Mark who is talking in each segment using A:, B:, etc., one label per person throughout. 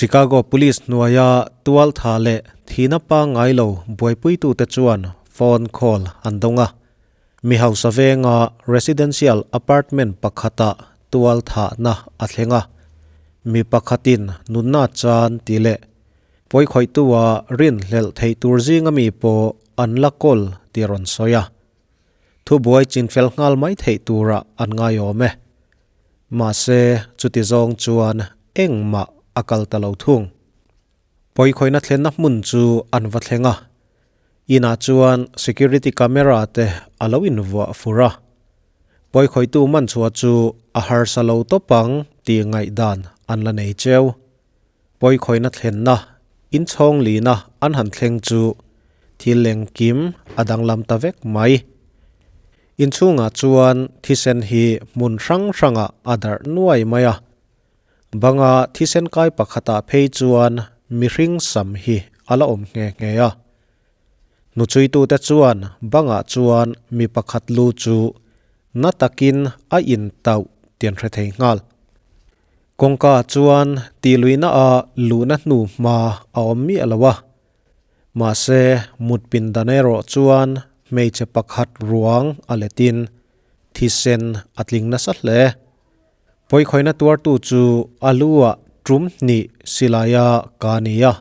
A: Chicago Police hnuaia tualtha leh thihna pangngai lo buaipuitute chuan phone call an dawng a. Mi hausa venga residential apartment pakhata tualthahna a thleng a. Mi pakhatin nunna chan tih leh pawikhawihtua rinhlelh theih tur zinga mi pawh an la kawl tih a rawn sawi a. Thubuai chinfel nghal mai theih turah an ngai awm e. Mahse, chuti zawng chuan engmah a kal ta lo thung. Pawikhawihna thlenna hmun chu an va thleng a, inah chuan security camera te a lo invuah fur a. Pawikhawihtu man chhuah chu a harsa lo tawp ang tih ngaihdan an la nei cheu. Pawikhawihna thlenna inchhawng lina an han thleng chu thil engkim a danglam ta vek mai. Inchhungah chuan thisen hi hmun hrang hrangah a darh nuai mai a. Banga thisen kai pakhatah phei chuan mihring sam hi a la awm nghe nghe a. Hnuchuitute chuan bangah chuan mi pakhat lu chu na takin a intauh tian hre thei nghal. Kawngka chuan tihluihna a luhna hnu hma a awm miah lo a. Mahse, mut pindan erawh chuan hmeichhe pakhat ruang a letin thisen a tling nasa hle. Pawikhawihna tuartu chu a lu ah tum hnih silaia ka ni a.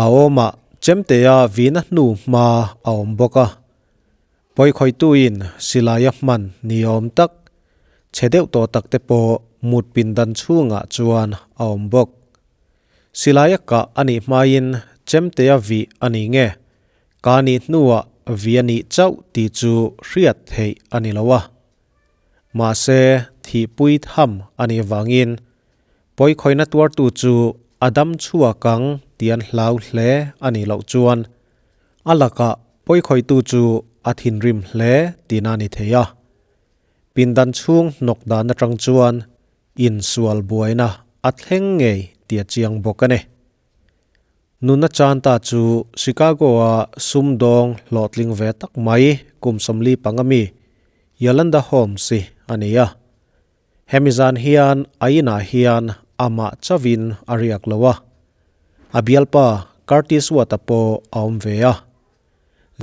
A: A awmah chemtea vihna hnu hma a awm bawk a. Pawikhawihtuin silaia hman ni awm tak, chhe deuh tawh tak te pawh mut pindan chhungah chuan a awm bawk. Silaia kah a nih hmain chemtea vih a ni nge, kah nih hnuah vih a nih chauh tih chu hriat theih a ni lo a. Mahse, thihpui tham a nih vangin pawikhawihna tuartu chu a dam chhuak ang tih an hlau hle a nih loh chuan A lakah pawikhawihtu chu a thinrim hle tihna a ni thei a. Pindan chhung hnawk dan atang chuan insual buaina a thleng ngei tih a chiang bawk a ni. Nuna Chanta chu Chicago-a sumdawng hlawhtling ve tak mai kum 45 mi Yolanda Holmes hi a ni a. Hemi zan hian a inah hian amah chauhin a riak lo a, a bialpa Curtis Watt-a pawh a awm ve a.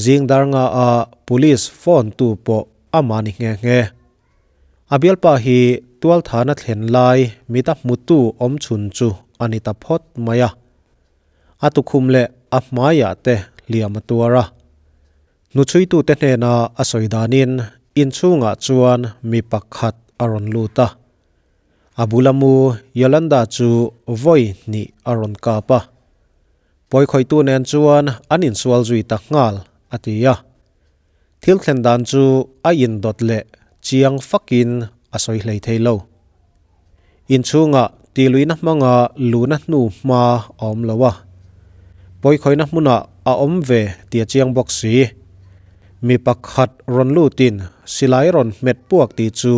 A: Zing dar nga a police phone tu pawh amah ni nghe nghe. A bialpa hi tualthana thlen lai mita hmutu awm chhun chu a ni ta phawt mai a. A tukhum leh a hmaiah te hliam a tuar a. Hnuchhuitute hnena a sawi danin inchhungah chuan mi pakhat a rawn lut a. A bula mu Yolanda chu vawi hnih a rawn kap a. Pawikhawihtu nen chuan an insual zui ta nghal, a ti a. Thil thlen dan chu a indawt leh chiang fakin a sawi hlei thei lo. Inchhungah tihluihna hmanga luhna hnu hma a awm lo a, pawikhawihna hmunah a awm ve tih a chiang bawk si. Mi pakhat rawn lutin silai rawn hmet puak tih chu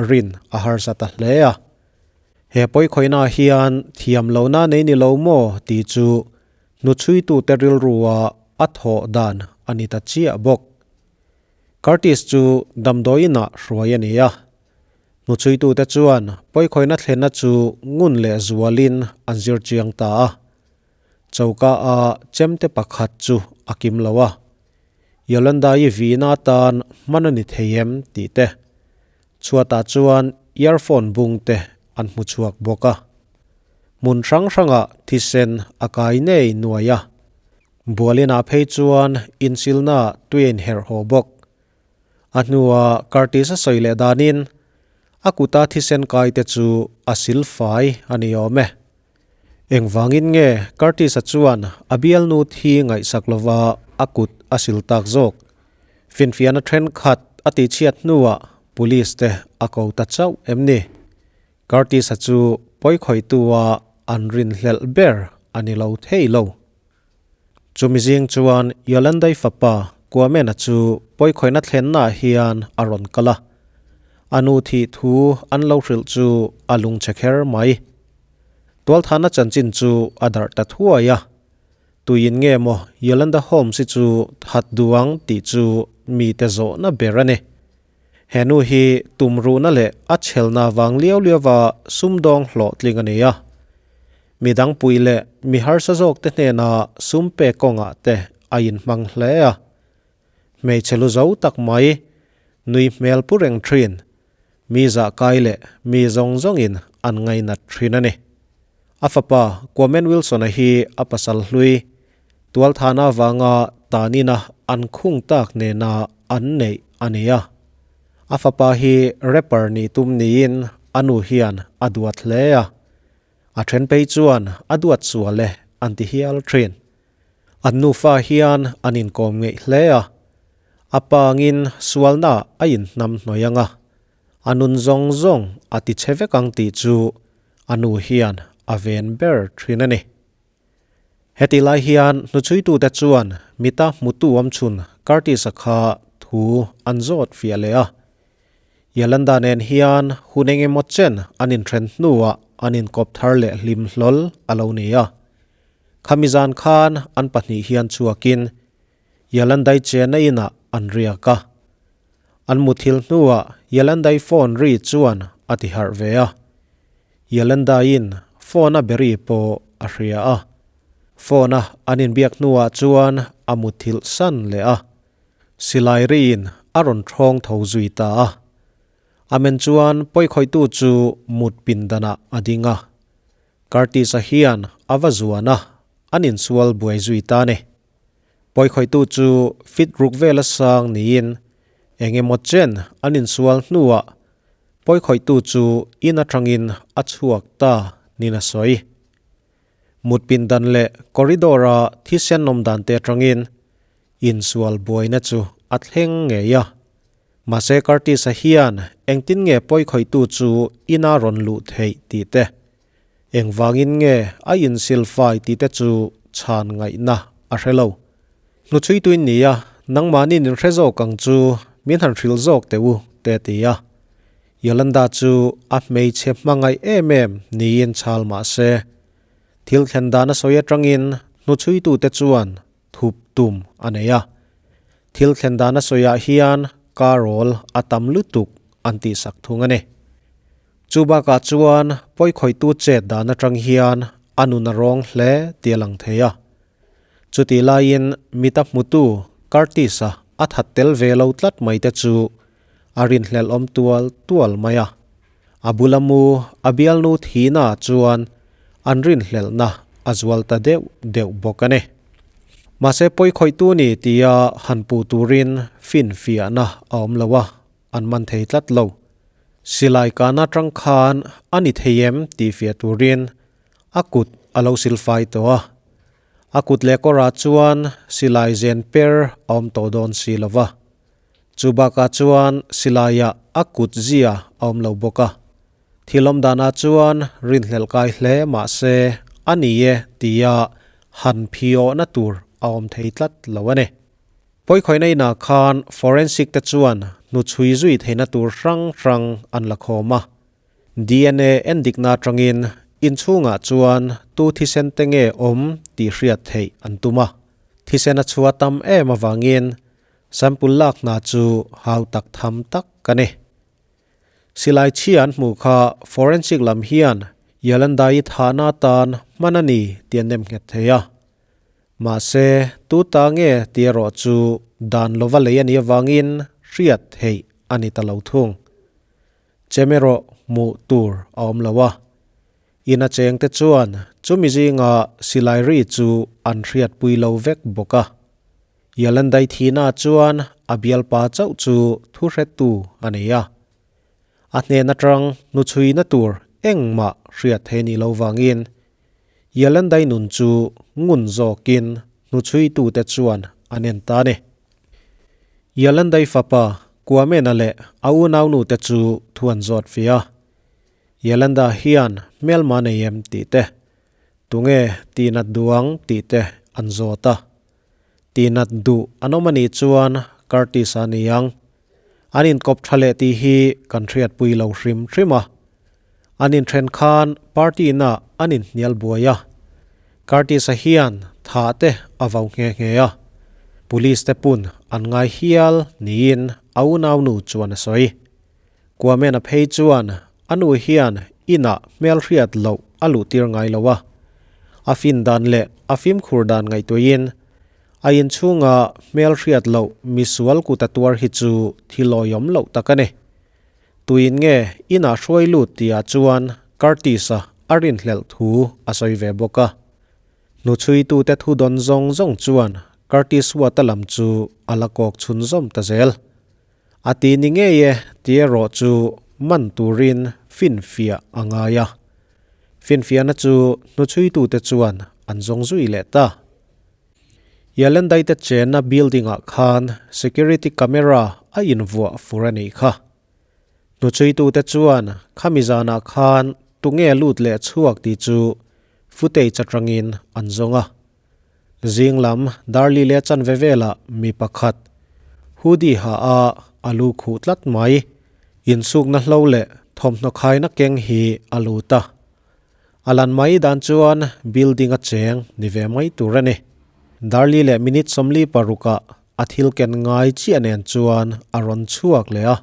A: rin a harsa ta hle a. He pawikhawihna hian thiam lohna nei ni lo maw tih chu hnuchhuitute rilrua a thawh dan a ni ta chiah bawk. Curtis chu damdawiinah hruai a ni a. Hnuchhuitute chuan pawikhawihna thlenna chu ngun leh zualin an zir chiang ta a. Choka a chemte pakhat chu a kim lo a. Yolanda-i vihna atan hman a ni thei em tih te. Chhuatah chuan earphone bung te an hmu chhuak bawk a. Hmun hrang hrangah thisen a kai nei nuai a. Bualinah phei chuan insilna tui a inherh haw bawk. A hnua Curtis a sawi leh danin a kuta thisen kaite chu a silfai a ni awm e. Engvangin nge Curtis-a chuan a bialnu thi ngaihsak lova a kut a sil tak zawk? Finfiahna thenkhat a tihchhiat hnuah police te a ko ta chauh em ni? Curtis-a chu pawikhawihtua an rinhlelh ber a ni lo thei lo. Chumi zing chuan Yolandai fapa Kwamena chu pawikhawihna thlennaah hian a rawn kal a. A nu thih thu an lo hrilh chu a lungchhe kher mai. Tualthana chanchin chu a darh ta thuai a. Tuiin nge maw Yolanda Holmes hi chu that duh ang tih chu mite zawhna ber a ni. He nu hi tumruhna leh a chhelna vang liau liauva sumdawng hlawhtling a ni a. Midang pui leh mi harsa zawkte hnena sum pek kawngah te a inhmang hle a. Hmeichhe lu zo tak mai, nui hmel pu reng thin, mi zahkai leh mi zawng zawngin an ngainat thin a ni. A fapa Kwame Wilson-a hi a pasal hlui, tualthana avanga tanina an khung tak nena an neih a ni a. A fapa hi rapper nih tum niin a nu hian a duat hle a. A then phei chuan a duat sual e an ti hial thin. An nufa hian an inkawm ngeih hle a, a pangin sualna a inhnam hnawih ang a, a nun zawng zawng a ti chhe vek ang tih chu a nu hian a ven ber thin a ni. Heti lai hian hnuchhuitute chuan mita hmutu awmchhun Curtis-a kha thu an zawt fiah leh a. Yolanda nen hian hun eng emaw chen an inthen hnuah an inkawp thar leh hlim hlawl a lo ni a. Khami zan khan an pahnih hian chhuakin Yolandai chena inah an riak a. An muthilh hnuah Yolandai phone ri chuan a ti harh ve a. Yolandaiin phone a beri pawh a hria a. Phone a an inbiak hnuah chuan a muthilh san leh a. Silai riin a rawn thawng tho zui ta a. Amen chuan pawikhawihtu chu mut pindanah a ding a. Curtis-a hian a va zuan a, an insual buai zui ta a ni. Pawikhawihtu chu fit ruk vela sang niin eng emaw chen an insual hnuah pawikhawihtu chu in atangin a chhuak ta niin a sawi. Mut pindan leh corridor-a thisen awm dan te atangin insual buaina chu a thleng ngei a. Mahse Curtis-a hian engtin nge pawikhawihtu chu ina rawn luh theih tih te, Engvangin nge a insilfai tih te chu chhan ngaihna a hre lo. Hnuchhuituin ni a, nangmahniin in hre zawk ang chu min han hrilh zawk teh u, te a ti a. Yolanda chu a hmeichhe hmangaih em em niin chhal mah se, thil thlen dan a sawi atangin hnuchhuitute chuan thup tum a nei a. Thil thlen dan a sawiah hian karawl a tam lutuk an tihsak thung a ni. Chu bakah chuan pawikhawihtu chet dan atang hian a nun a rawng hle tih a lang thei a. Chutih laiin mita hmutu Curtis-a a that tel ve lo tlat mai te chu a rinhlelh awm tual tual mai a. A bula mu a bialnu thihna chuan an rinhlelhna a zual ta deuh deuh bawk a ni. Mahse pawikhawihtu ni tia han puh turin finfiahna a awm lo a. An man thei tlat lo. Silai kahna atang khan a ni thei em tih fiah turin a kut a lo silfai tawh a. A kut leh kawrah chuan silai zen per a awm tawh dawn si lo va. Chu bakah chuan silaiah a kut zia a awm lo bawk a. Thil awm danah chuan rinhlelh kai hle mah se a ni e tia han phiawhna tur a awm thei tlat lo a ni. Pawikhawihna inah khan forensic te chuan hnuchhui zui theihna tur hrang hrang an la khawm a. DNA endikna atangin inchhungah chuan tu thisen te nge awm tih hriat theih an tum a. Thisen a chhuah tam em avangin sample lak hna chu hau tak tham tak a ni. Silai chhia an hmuh kha forensic lam hian Yolandai thahna atan hman a ni tih an nemnghet thei a. Mahse, tu ta nge tih erawh chu dan lova lei a nih avangin hriat theih a ni ta lo thung. Chem erawh hmuh tur a awm lo a. In a chengte chuan chumi zinga silai ri chu an hriatpui lo vek bawk a. Yolandai thihna chuan a bialpa chauh chu thu hretu a nei a. A hnen atang hnuchhuina tur engmah hriat theih nih lo vangin Yolandai nun chu ngun zawkin hnuchhuitute chuan an en ta a ni. Yolandai fapa Kwamena leh a unaunute chu thu an zawt ve a. Yolanda hian hmelma nei em tih te, tunge tihnat duh ang tih te an zawt a. Tihnat duh an awm a nih chuan Curtis-a ni ang. An inkawp tha leh tih hi kan hriatpui lo hrim hrim a. An inthen khan party-na an inhnial buai a. Curtis-a hian thah te a vau nghe nghe a. Police te pun an ngai hial niin a unaunu chuan a sawi. Kwame-na phei chuan a nu hian inah hmelhriat loh a luhtir ngai lo a. A fin dan leh a fimkhur dan ngaihtuahin a inchhunga hmelhriat loh misual kut a tuar hi chu thil awihawm loh tak a ni. Tuin nge inah hruai lut tihah chuan Curtis-a a rinhlelh thu a sawi ve bawk a. Hnuchhuitute thu dawn zawng zawng chuan Curtis Watt-a lam chu a la kawk chhunzawm ta zel. A ti ni ngei e tih erawh chu man turin finfiah a ngai a. Finfiahna chu hnuchhuitute chuan an zawng zui leh ta. Yalendaite chenna building-ah khan security camera a invuah fur a nih kha. Hnuchhuitute chuan khami zanah khan tunge lut leh chhuak tih chu footage atangin an zawng a. Zing lam Darli leh chanve velah mi pakhat hoodie ha a a lu khuh tlat mai. Insukna hlo leh thawmhnaw khaina keng hi a lut a. A lan mai dan chuan building a cheng ni ve mai tur a ni. Darli leh minute 46 ah a thil ken ngai chiah nen chuan a rawn chhuak leh a.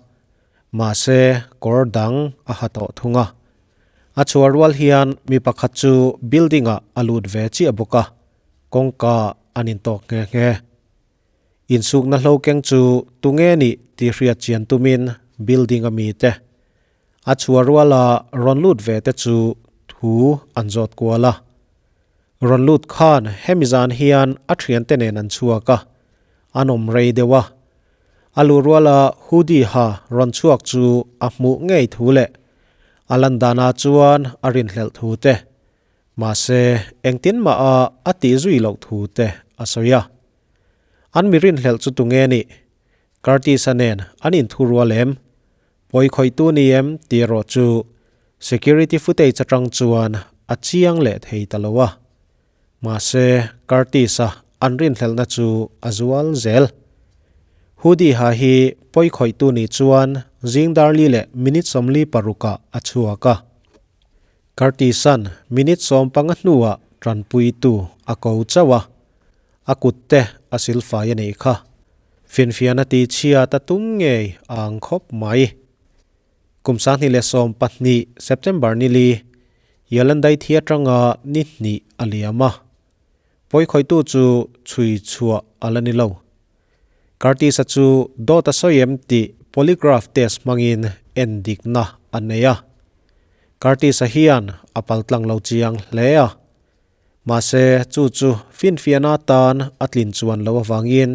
A: Mahse kawr dang a ha tawh thung a. A chhuah rual hian mi pakhat chu building ah a lut ve chiah bawk a, kawngka an intawk nghe nghe. Insukna hlo keng chu tunge nih tih hriat chian tumin building a mite a chhuah ruala rawn lut ve te chu thu an zawt kual a. Rawn lut khan hemi zan hian a thiante nen an chhuak a, an awm rei deuh a. A luh ruala hoodie ha rawn chhuak chu a hmuh ngei thu leh a lan danah chuan a rinhlelh thu te, mahse engtin mah a a tih zui loh thu te a sawi a. An mi rinhlelh chu tunge nih? Curtis-a nen an inthu rual em? Pawi khawihtu ni em tih erawh chu security footage atang chuan a chiang leh thei ta lo a. Mahse, Curtis-a an rinhlelhna chu a zual zel. Hoodie ha hi pawi khawihtu nih chuan zing darli leh minute 46 ah a chhuak a. Curtis-a'n minute 15 hnuah tanpuitu a ko chauh a. A kut te a silfai a nih kha. Finfiahna tihchhiat a tum ngei a ang khawp mai. Kum 2012 September nili Yalandai thi atanga ni hnih a liam a. Pawikhawitu chu chhui chhuah a la ni lo. Curtis-a chu dawt a sawi em tih polygraph test hmangin en dikna a nei a. Curtis-a hian a paltlang lo chiang hle a. Mahse, chu chu finfiahna atan a tlin chuan loh avangin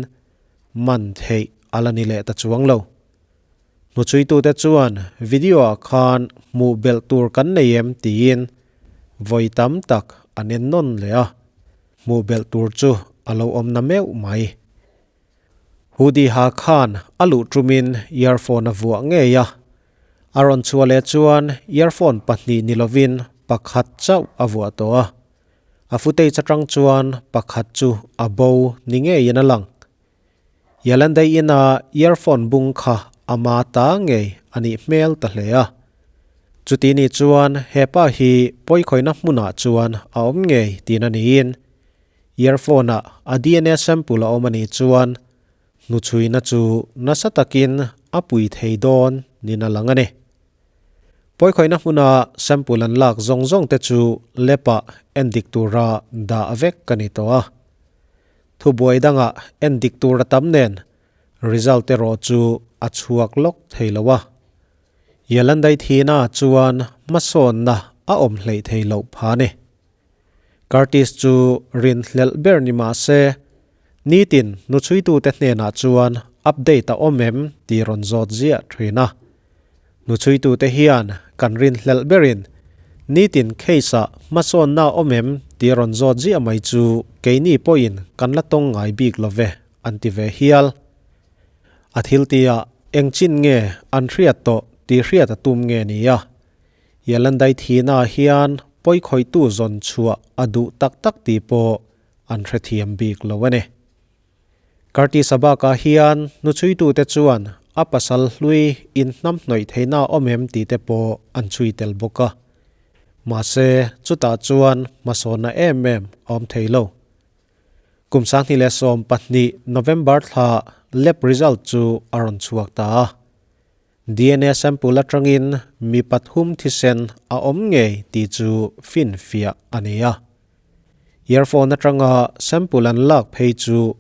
A: man theih a la ni leh ta chuang lo. Hnuchhuitute chuan video-ah khan hmuh belh tur kan nei em tiin vawi tam tak an en nawn leh a, hmuh belh tur chu a lo awm na meuh mai. Hoodie ha khan a luh tumin earphone a vuah ngei a, a rawn chhuah leh chuan earphone pahnih ni lovin pakhat chauh a vuah tawh a, a footage atang chuan pakhat chu a bo ni ngeiin a lang. Yalandai ina earphone bung kha ama ta ngei a nih hmel ta hle a. Chuti ni chuan hepa hi pawikhawihna hmunah chuan a awm ngei tihna niin Earphone-ah a DNA sample a awm a nih chuan hnuchhuina chu nasa takin a pui thei dawn niin a lang a ni. Pawikhawihna hmuna sample an lak zawng zawng te chu lab-ah endik tura dah vek a ni tawh a. Thubuai dangah endik tur a tam nen result erawh chu a chhuak lawk thei lo a. Yalandai thihna chuan hmasawnna a awm hleih thei loh pha a ni. Curtis chu rinhlelh ber ni mah se, nitin hnuchhuitute hnenah chuan update a awm em tih rawn zawt ziah thin a. Hnuchhuitute hian kan rinhlelh berin nitin case-ah hmasawnna a awm em tih rawn zawt ziah mai chu keini pawhin kan la tawng ngai bik lo ve an ti ve hial. A thiltihah eng chin nge an hriat tawh tih hriat a tum nge ni a? Yalandai thihnaah hian pawikhawihtu zawn chhuah a duh tak tak tih pawh an hrethiam bik lo a ni. Curtis-a bakah hian hnuchhuitute chuan a pasal hlui inhnamhnawih theihna a awm em tih te pawh an chhui tel bawk a. Mahse, chutah chuan hmasawnna em em a awm thei lo. Kum 2012 November thla lab result chu a rawn chhuak ta a. DNA sample atangin mi pathum thisen a awm ngei tih chu finfiah a ni a. Earphone atanga sample an lak phei chu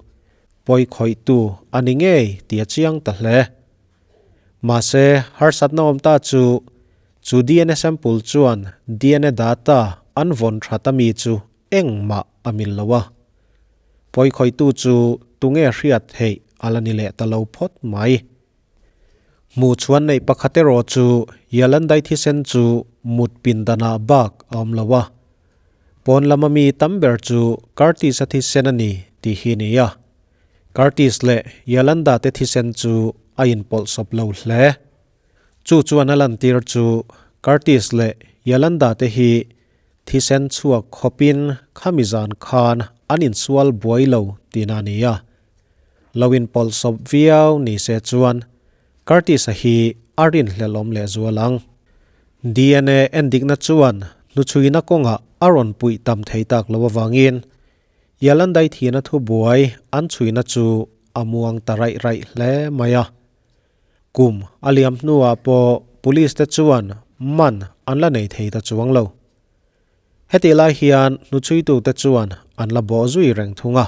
A: pawi khawihtu a ni ngei tih a chiang ta hle. Mahse, harsatna awm ta chu chu dna sample chuan dna data an vawn that ami chu engmah a mil lo a. Pawi khawihtu chu tunge hriat theih a la ni leh ta lo phawt mai. Hmuh chhuan neih pakhat erawh chu Yalandai thisen chu mut pindanah bak a awm lo a. Pawn lama mi tam ber chu Curtis-a thisen a ni tih hi a ni a. Curtis leh Yalanda te thisen chu a inpawlhsawp lo hle. Chu chuan a lantir chu Curtis leh Yalanda te hi thisen chhuak khawpin khami zan khan an insual buai lo tihna a ni a. Lo inpawlhsawp viau ni se chuan Curtis-a hi a rinhlelh awm lehzual ang. Dna endikna chuan hnuchhuina kawngah a rawn puih tam thei tak lo avangin Yalandai thihna thubuai an chhuina chu a muang ta raih raih hle mai a. Kum a liam hnuah pawh police te chuan man an la nei thei ta chuang lo. Hetih lai hian hnuchhuitute chuan an la bawh zui reng thung a.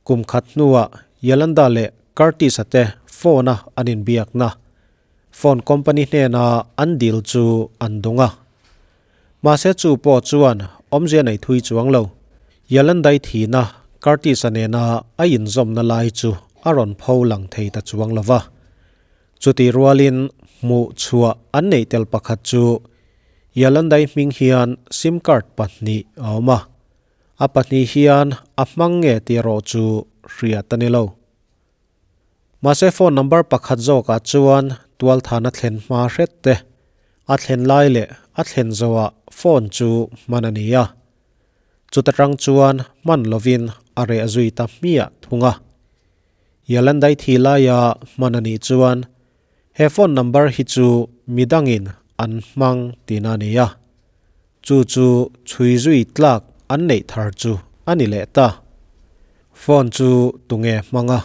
A: Kum khat hnuah Yolanda leh Curtis-a te phone-a an inbiakna, phone company hnena an dil chu an dawng a. Mahse chu pawh chuan awmzia nei thui chuang lo. Yolanda-i thihna Curtis-a nena a inzawmna lai chu a rawn pho lang thei ta chuang lo va. Chutih rualin hmuh chhuah an neih tel pakhat chu Yalandai hming hian sim card pahnih a awm a, a pahnih hian a hmang nge tih erawh chu hriat a ni lo. Mahse phone number pakhat zawkah chuan tualthana thlen hma hret te, a thlen lai leh a thlen zawhah phone chu hman a ni a. Chuta tang chuan hman lovin a reh zui ta hmiah thung a. Yalandai thi laia hman a nih chuan He phone number hi chu midangin an hmang tihna a ni a, chu chu chhui zui tlak an neih thar chu a ni leh ta. Phone chu tunge hmang a,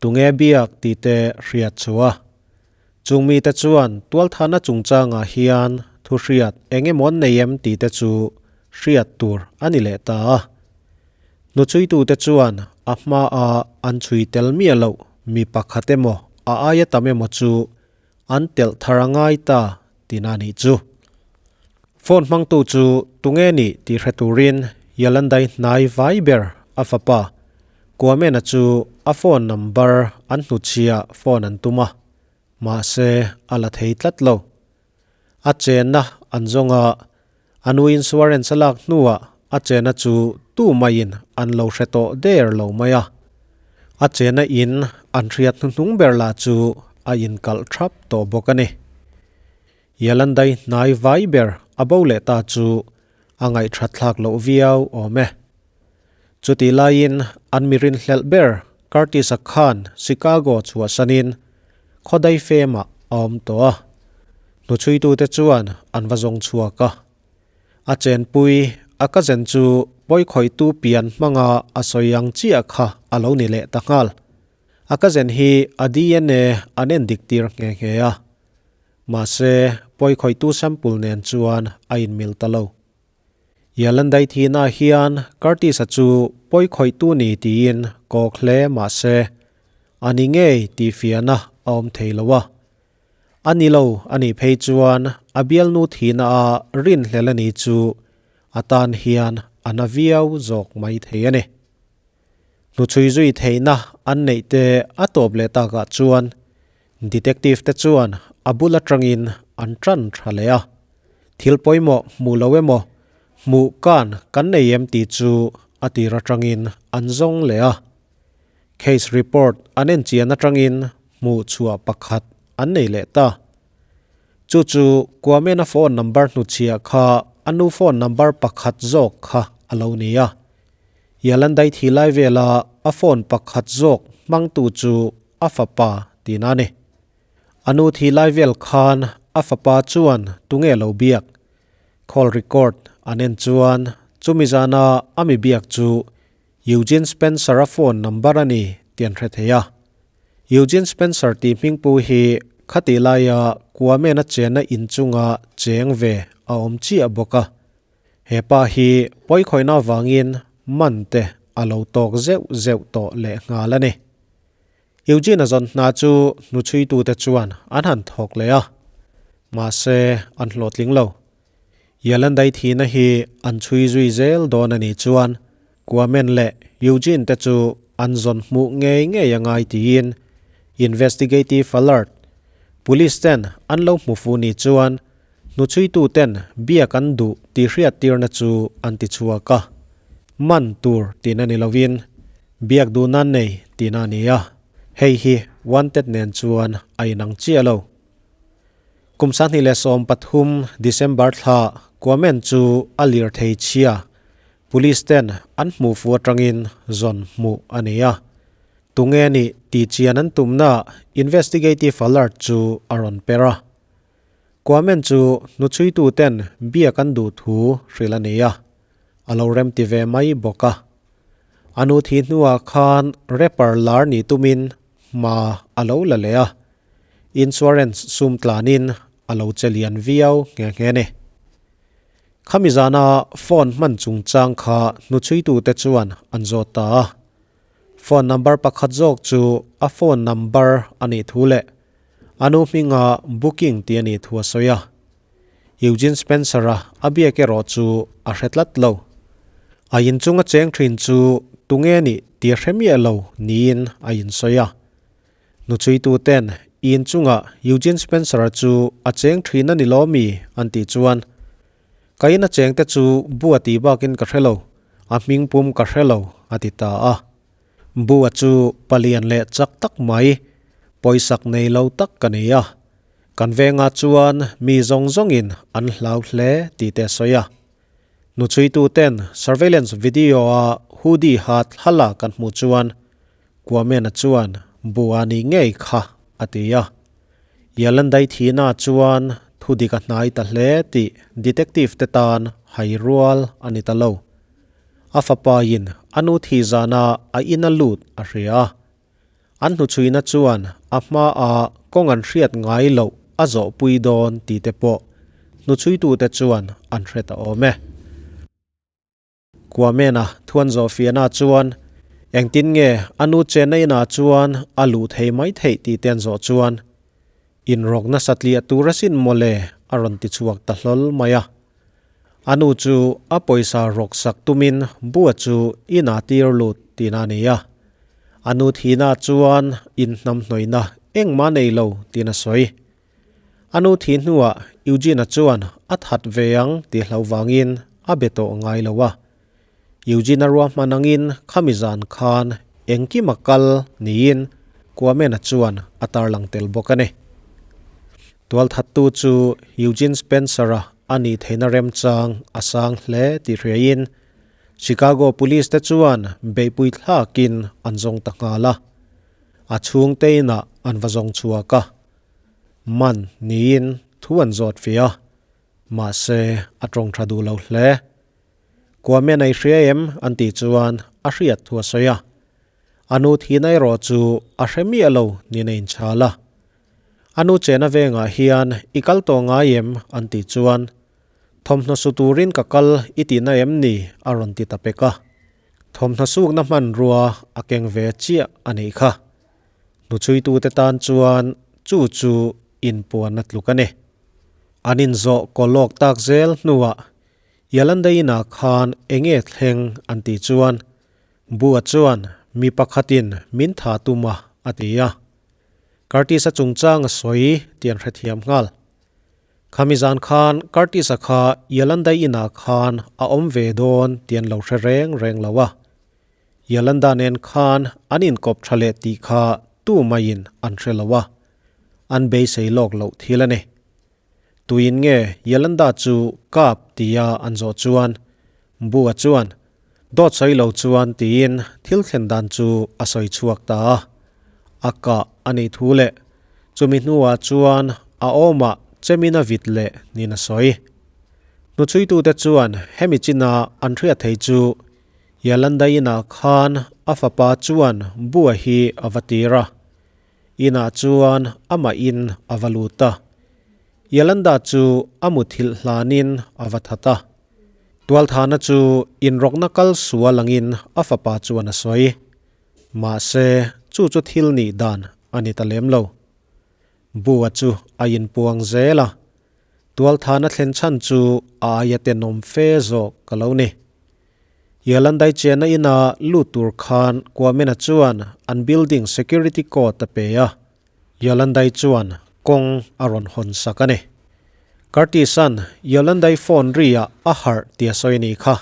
A: tunge biak tih te hriat chu a. Chung mite chuan tualthana chungchangah hian thu hriat eng emaw an nei em tih te chu hriat tur a ni leh ta a. Hnuchuitute chuan a hmaa an chhui tel miah loh mi pakhat emaw a aia tam emaw chu an telh thar a ngai ta tihna a nih chu. Phone hmangtu chu tunge nih tih hre turin Yalandai hnai vai ber a fapa Kwamena chu a phone number an hnuchhiah phone an tum a, mahse a la thei tlat lo. A chenna an zawng a, a nu insurance a lak hnuah a chenna chu tu maiin an lo hre tawh der lo mai a. A chenna in an hriat hnuhnung ber lah chu a inkalh thap tawh bawk a ni. Yalandai hnai vai ber a bo leh ta chu a ngaihthat thlak loh viau awm e. Chutih laiin an mi rinhlelh ber Curtis-a khan Chicago chhuahsanin khawdai femah a awm tawh a. Hnuchhuitute chuan an va zawng chhuak a. A chenpui a cousin chu pawikhawihtu pian hmanga a sawi ang chiah kha a lo ni leh ta nghal. A cousin hi a dna an endik tir nghe nghe a. Mahse, pawikhawihtu sample nen chuan a inmil ta lo. Yalandai thihna hian Curtis-a chu pawikhawihtu ni tiin kawk hle mah se, a ni ngei tih fiahna a awm thei lo a. A ni lo a nih phei chuan a bialnu thihna a rinhlel a ni chu a tan hian a na viau zawk mai thei a ni. Hnuchhui zui theihna an neih te a tawp leh takah chuan Detective te chuan a bul atangin an tan tha leh a, thil pawimawh hmuh lo emaw, hmuh kan kan nei em tih chu a tir atangin an zawng leh a. Case report an enchian atangin hmuh chhuah pakhat an nei leh ta. Chu chu Kwamena phone number hnuchhiah kha a nu phone number pakhat zawk kha a lo ni a. Yalandai thi lai vela a phone pakhat zawk hmangtu chu a fapa tihna a ni. A nu thi lai vel khan a fapa chuan tunge lo biak? Call record an en chuan chumi zana a mi biak chu Eugene Spencer-a phone number a ni tih an hre thei a. Eugene Spencer tih hmingpu hi khatih laia Kwamena chenna inchunga cheng ve a awm chiah bawk a. He pa hi pawikhawihna avangin man te a lo tawk zeuh zeuh tawh lehnghal a ni. Eugene-a zawn hna chu hnuchhuitute chuan an han thawk leh a, mahse an hlawhtling lo. Yalandai thihna hi an chhui zui zel dawn a nih chuan Quamen leh Eugene te chu an zawn hmuh ngei ngei a ngai tiin Investigative Alert Police ten an lo hmu fu ni chuan hnuchhuituten biak an duh tih hriattirna chu an ti chhuak a. Man tur tihna ni lovin biak duhna nei tihna a ni a, hei hi Wanted nen chuan a inang chiah lo. Kum 2013 December thla Quamen chu a lirthei chhia Police ten an hmuh fu atangin zawn hmuh a ni a. Tunge nih tih chian an tumna investigative alert chu a rawn per a. Quamen chu hnuchhuitu ten biak an duh thu hrilh a ni a, a lo remti ve mai bawk a. A nu thi hnuah khan rapper lar nih tumin hma a lo la leh a, insurance sum tlanin a lo che lian viau nghe nghe ni. Khami zana phone hman chungchang kha hnuchhuitute chuan an zawt ta a. Phone number pakhat zawk chu a phone number a nih thu leh a nu hminga booking tih a nih thu a sawi a. Eugene Spencer-a a biak erawh chu a hre tlat lo. A inchunga cheng thin chu tunge nih tih a hre miah lo niin a insawi a. Nuchuituten i inchunga Eugene Spencer-a chu a cheng thin a ni lo mi? an tih chuan, Ka ina chengte chu Bua tih bakin ka hre lo, a hming pum ka hre lo, a ti ta a. Bua chu palian leh chak tak mai, pawisak nei lo tak ka ni a. Kan vengah chuan mi zawng zawngin an hlau hle tih te a sawi a. Nuchuituten surveillance video-a hoodie ha thlalak an hmuh chuan Kwamena chuan Bua ni ngei kha a ti a. Yalandai thihna chuan thu dik a hnai ta hle tih detective te tan hai rual a ni ta lo. A fapain a nu thih zana a ina lut a hria a. An hnuchhuina chuan a hmaa kawng an hriat ngai loh a zawhpui dawn tih te pawh hnuchhuitute chuan an hre ta awm e. Kwamena thuan zawhfiahna chuan engtin nge a nu chenna inah chuan a luh thei mai theih tih te an zawh chuan inrawk nasa tliah tur asin mawle a rawn ti chhuak ta hlawl mai a. A nu chu a pawisa rawk sak tumin bua chu inah tir lut tihna a ni a. A nu thihna chuan inhnamhnawihna engmah nei lo tiin a sawi. A nu thih hnuah Eugene-a chuan a that ve ang tih hloh vangin a be tawh ngai lo a. Eugene-a ruahman angin khami zan khan engkim a kal niin Kwamena chuan a tarlang tel bawk a ni. Tualthattu chu Eugene Spencer-a a nih theihna remchang a sang hle tih hriain Chicago Police te chuan beihpui thlakin an zawng ta nghal a. A chhungte inah an va zawng chhuak a. Man niin thu an zawt ve a, mahse a tawng tha duh lo hle. Kwame nei hria em an tih chuan a hriat thu a sawi a. A nu thihna erawh chu a hre miah lo niin a inchhal a. A nu chena vengah hian i kal tawh ngai em an tih chuan thawmhnaw su turin ka kal i tihna em ni a rawn ti ta pek a. Thawmhnaw sukna hmanrua a keng ve chiah a nih kha. Hnuchhuitute tan chuan chu chu inpuanna tluk a ni. An inzawh kaw lawk tak zel hnuah Yalandaina khan enge thleng an tih chuan Bua chuan mi pakhatin min tha tum a a ti a. Curtis-a chungchang a sawi tih an hrethiam nghal. Khami zan khan Curtis-a kha Yalandaina khan a awm ve dawn tih an lo hre reng reng lo a. Yolanda nen khan an inkawp tha leh tih kha tu maiin an hre lo a, an beisei lawk loh thil a ni. Tuin nge Yolanda chu kap tia an zawh chuan Bua chuan dawt sawi lo chuan tiin thil thlen dan chu a sawi chhuak ta a, a kah a nih thu leh chumi hnuah chuan a awmah chemin a vit leh niin a sawi. Hnuchhuitute chuan hemi china an hriat thei chu Yolanda inah khan a fapa chuan Bua hi a va tir a, inah chuan amah in a va lut a. Yolanda chu a muthilh hlanin a va that a. Tualthahna chu inrawkna kal sual angin a fapa chuan a sawi. Mahse, chu chu thil nih dan a ni ta lem lo. Bua chu a inpuang zel a, tualthahna thlen chhan chu a aia tenawm fe zawk ka lo ni. Yalandai chenna ina lut tur khan Kwamena chuan an building security code a pe a, Yolandai chuan kawng a rawn hawn sak a ni. Curtis-a'n Yolandai phone ri ah a harh tih a sawi a nih kha.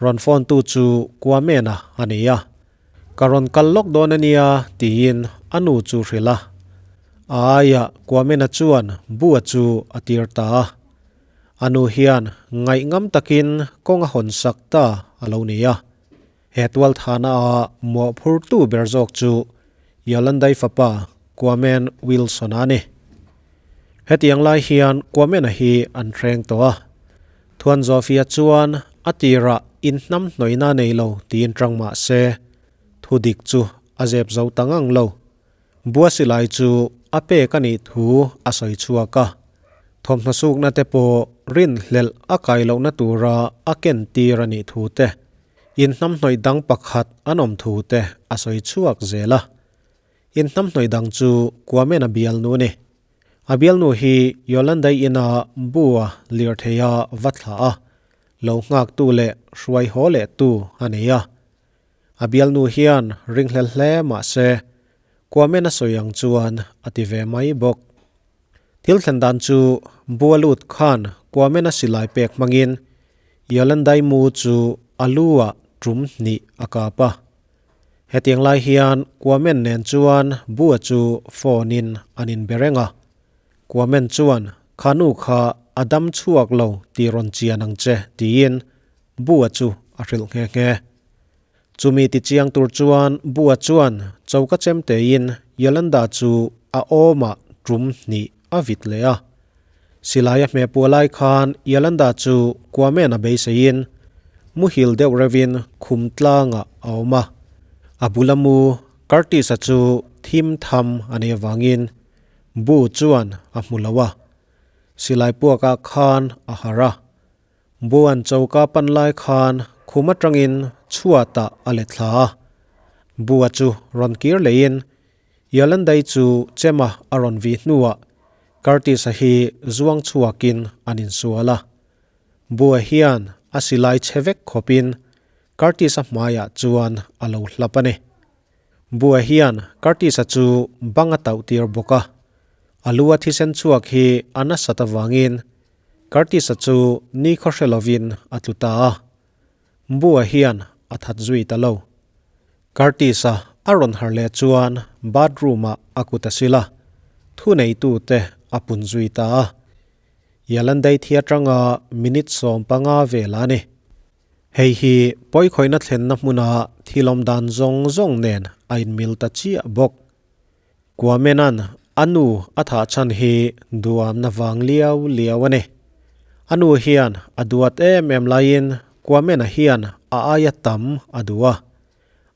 A: Rawn phone tu chu Kwamena a ni a. Ka rawn kal lawk dawn a nia tiin a nu chu hrilh a. A aiah Kwamena chuan Bua chu a tir ta a. A nu hian ngaihngam takin kawng a hawn sak ta a lo ni a. He tualthana a mawhphurtu ber zawk chu Yolandai fapa Kwamen Wilson-a a ni. Hetiang lai hian Kwamen-a hi an hreng tawh a. Thuanzawfia chuan a tirah inhnam hnawihna nei lo tiin tang mah se, thudik chu a zep zo ta ngang lo. Bua silai chu a pek a nih thu a sawi chhuak a, thawmhnaw sukna te pawh rinhlelh a kai lohna tura a ken tir a nih thu te, inhnamhnawih dang pakhat an awm thu te a sawi chhuak zel a. Inhnamhnawih dang chu Kwamena bialnu a ni. A bialnu hi Yolandai ina Bua lirtheia va thlah a, lo nghaktu leh hruai haw lehtu a nei a. A bialnu hian ringhlel hle mah se, Kwamena sawi ang chuan a ti ve mai bawk. Thil thlen dan chu Bua lut khan Kwamena silai pek hmangin Yolandai mu chu a lu ah tum hnih a kap a. Hetiang lai hian Kwamen nen chuan Bua chu phone in an inbe reng a. Kwamen chuan kha nu kha a dam chhuak lo tih rawn chian ang che tiin Bua chu a hrilh nghe nghe. Chumi ti chiang tur chuan Bua chuan choka chem tein Yolanda chu a awmah tum hnih a vit leh a. Silai a hmeh puah lai khan Yolanda chu Kwamen a beiseiin muhil deuh reuhin khum tlangah a awm a. A bula mu Curtis-a chu thim tham a nei avangin Bu chuan a hmu lo a. Silai puakah khan a harh a. Buan choka pan lai khan khum atangin chhuatah a let thla a. Bua chu rawn kir leiin Yolandai chu chema a rawn vih hnuah Curtis-a hi zuang chhuakin an insual a. Bua hian a silai chhe vek khawpin Curtis-a hmaiah chuan a lo hlap a ni. Bua hian Curtis-a chu bang a tauh tir bawk a. A lu a thisen chhuak hi a nasat avangin Curtis-a chu nikhaw hre lovin a tlu ta a, Mbua hian a that zui ta lo. Curtis-a a rawn harh leh chuan bathroom-ah a kut a sil a, thuneitute a pun zui ta a. Yalandei thi atanga minute 15 vel a ni. Hei hi pawikhawihna thlenna hmuna thil awm dan zawng zawng nen a inmil ta chiah bawk. Kwamena'n a nu a thah chhan hi duamna vang liau liau a ni. A nu hian a duat em em laiin Kwamena hian a aia tam a duh a.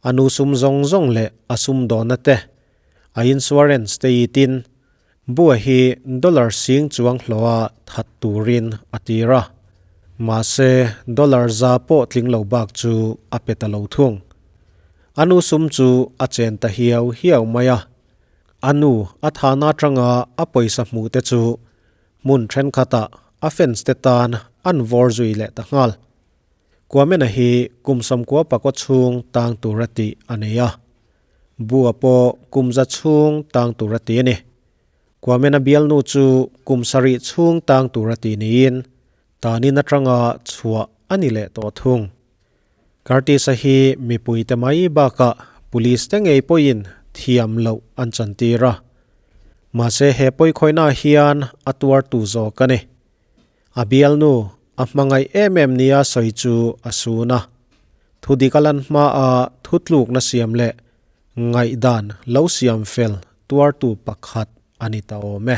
A: A nu sum zawng zawng leh a sumdawnna te, a insurance te itin Bua hi dollar sing chuang hlawha that turin a tir a. Mahse, dollar za pawh tling lo bak chu a pe ta lo thung. A nu sum chu a chen ta hiau hiau mai a. A nu a thahna atanga a pawisa hmuh te chu hmun thenkhatah a fans te tan an vawr zui leh ta nghal. Kwamena hi kum 90 pakaw chhung tang tura tih a nei a. Bua pawh kum za chhung tang tura ti a ni. Kwamena bialnu chu kum 7 chhung tang tura ti niin tanin atanga chhuah a ni leh tawh thung. Curtis-a hi mipuite mai bakah police te ngei pawhin thiam loh an chantir a. Mahse he pawikhawihnaah hian a tuartu zawk a ni. A bialnu a hmangaih em em nia sawi chu a sun a. Thudik a lan hmaa thutlukna siam leh ngaihdan lo siam fel tuartu pakhat a ni ta awm e.